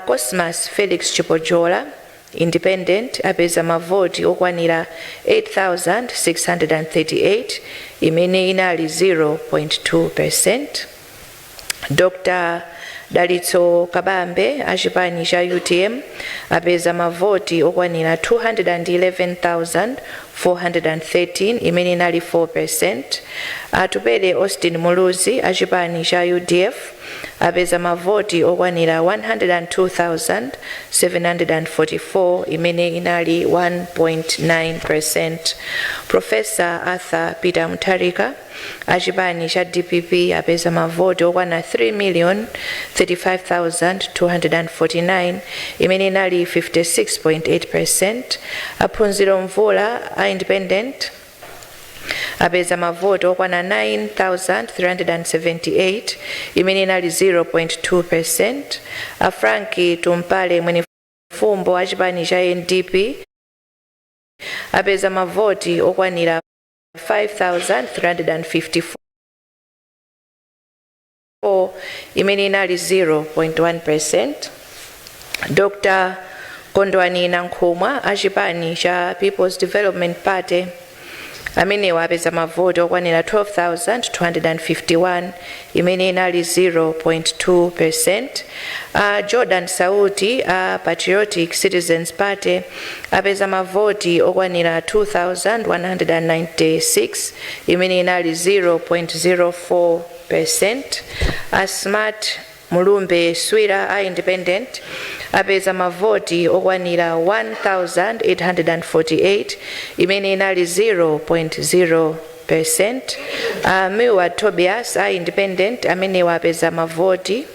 Cosmas Felix Chipojola, independent, apeza mavoti okwanira 8638, imene inali 0.2%. Dr Dalitso Kabambe achipani cha UTM apeza mavoti okwanira 211,413, imene inali 4%. Atupele Austin Muluzi achipani cha UDF apeza mavoti okwanira 102,744, imene inali 1.9%. Professor Arthur Peter Mutharika achipani cha DPP apeza mavoti okwana 3 million 35,249, imene inali 56.8%. Aphunziro Mvula a independent apeza mavoti okwana 9378, imene inali 0.2%. A Frank Tumpale Mwenifumbo achipani cha NDP apeza mavoti okwanira 5354, imene inali 0.1%. Dr Kondwani Nankhumwa achipani cha People's Development Party amenewa apeza mavoti okwanira 12,251, imene inali 0.2%. Jordan Sauti a Patriotic Citizens Party apeza mavoti okwanira 2196, imene inali 0.04%. A Smart Mulumbe Swira a independent apeza mavoti okwanira 1848, imene inali 0.0%. Miwa Tobias a independent amenewa apeza mavoti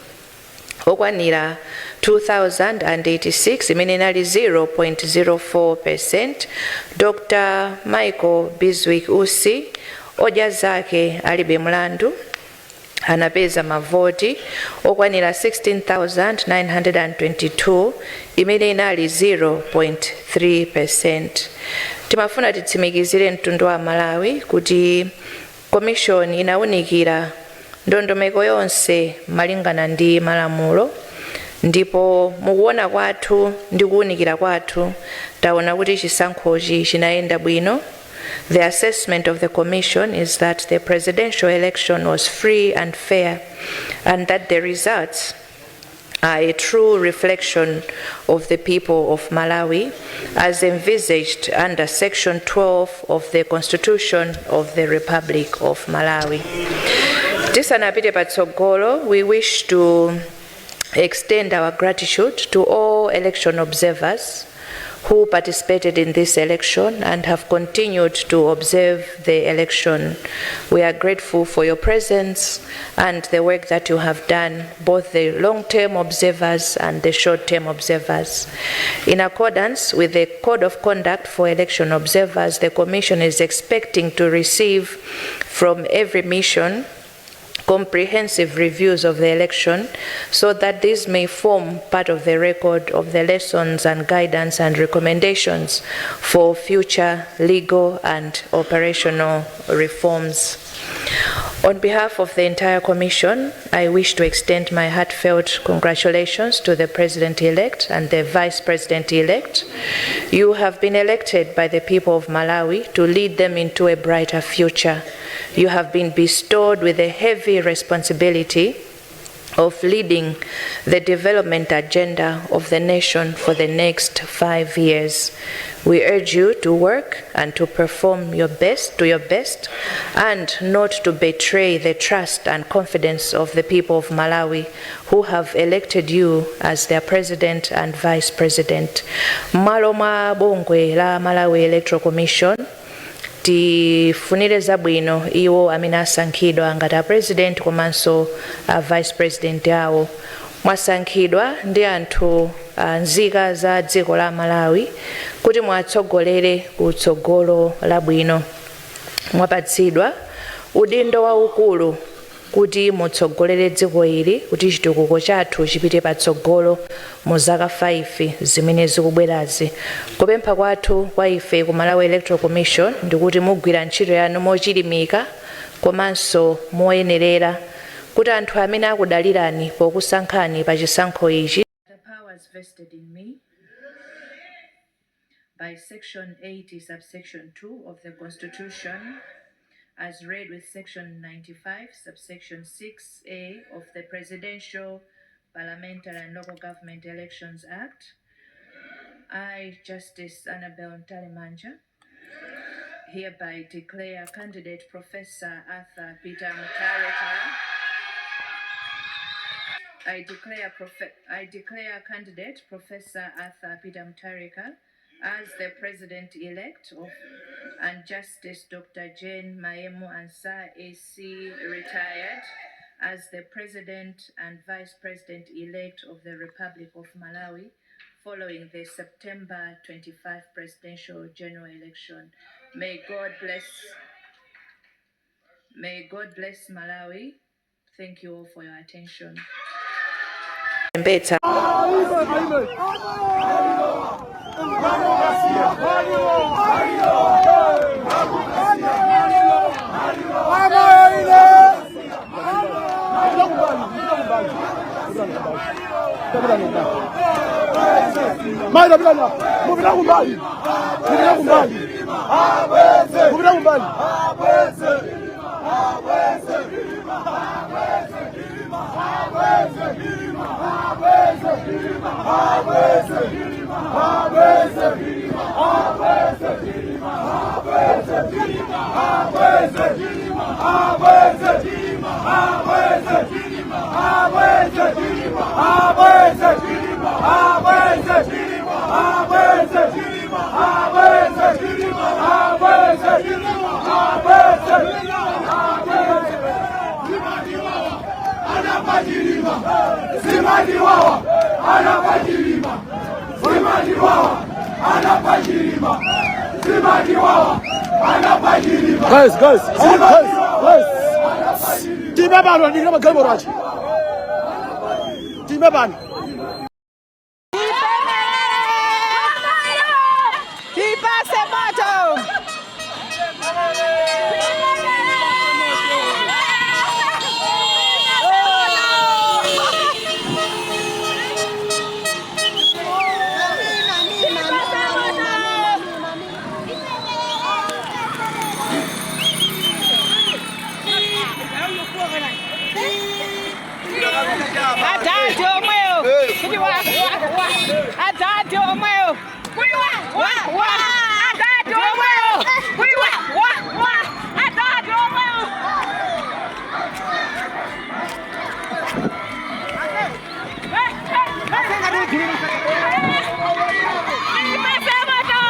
okwanira 2086, imene inali 0.04%. Dr Michael Bizwick Usi, odya zake alibe mlandu, anapeza mavoti okwanira 16,922, imene inali 0.3%. Timafuna titsimikizire mtundu wa Malawi kuti commission inawunikira ndondomeko yonse malingana ndi malamulo, ndipo mukuona kwathu ndi kuwunikira kwathu taona kuti chisankhochi chinayenda bwino. The assessment of the Commission is that the presidential election was free and fair and that the results are a true reflection of the people of Malawi as envisaged under Section 12 of the Constitution of the Republic of Malawi. Tisanapite patsogolo, we wish to extend our gratitude to all election observers who participated in this election and have continued to observe the election. We are grateful for your presence and the work that you have done, both the long-term observers and the short-term observers. In accordance with the Code of Conduct for Election Observers, the Commission is expecting to receive from every mission comprehensive reviews of the election so that these may form part of the record of the lessons and guidance and recommendations for future legal and operational reforms. On behalf of the entire Commission, I wish to extend my heartfelt congratulations to the President-elect and the Vice President-elect. You have been elected by the people of Malawi to lead them into a brighter future. You have been bestowed with a heavy responsibility of leading the development agenda of the nation for the next 5 years. We urge you to work and to perform your best to your best and not to betray the trust and confidence of the people of Malawi who have elected you as their president and vice president. M'malo mwa bungwe la Malawi Electoral Commission, tifunire zabwino iwo amene asankhidwa ngati a president komanso a vice president awo. Mwasankhidwa ndi anthu a nzika za dziko la Malawi kuti mwatsogolere kutsogolo labwino. Mwapatsidwa udindo waukulu kuti mutsogolere dziko ili kuti chitukuko chathu chipite patsogolo mu zaka 5 zimene zikubwerazi. Kupempha kwathu kwa ife ku Malawi Electoral Commission ndikuti mugwira ntchito yanu mochilimika komanso moyenerera kuti anthu amene akudalirani pokusankhani pa chisankho ichi. The powers vested in me by Section 80, subsection 2 of the Constitution, as read with Section 95, subsection 6A of the Presidential, Parliamentary and Local Government Elections Act, I, Justice Annabel Mtalimanja, hereby declare candidate Professor Arthur Peter Mutharika. I declare candidate Professor Arthur Peter Mutharika as the president-elect of and Justice Dr. Jane Maemu Ansah AC retired as the president and vice president-elect of the Republic of Malawi following the September 25 presidential general election. May God bless Malawi. Thank you all for your attention. Mbetsa. Guys, guys, guys, guys. Time pano ndikira magalimoto achi. Time pano. Tipase moto! Atati omweyo kuti wa wa wa, atati omweyo kuti wa wa wa, atati omweyo kuti wa wa wa, atati omweyo. Tipase moto!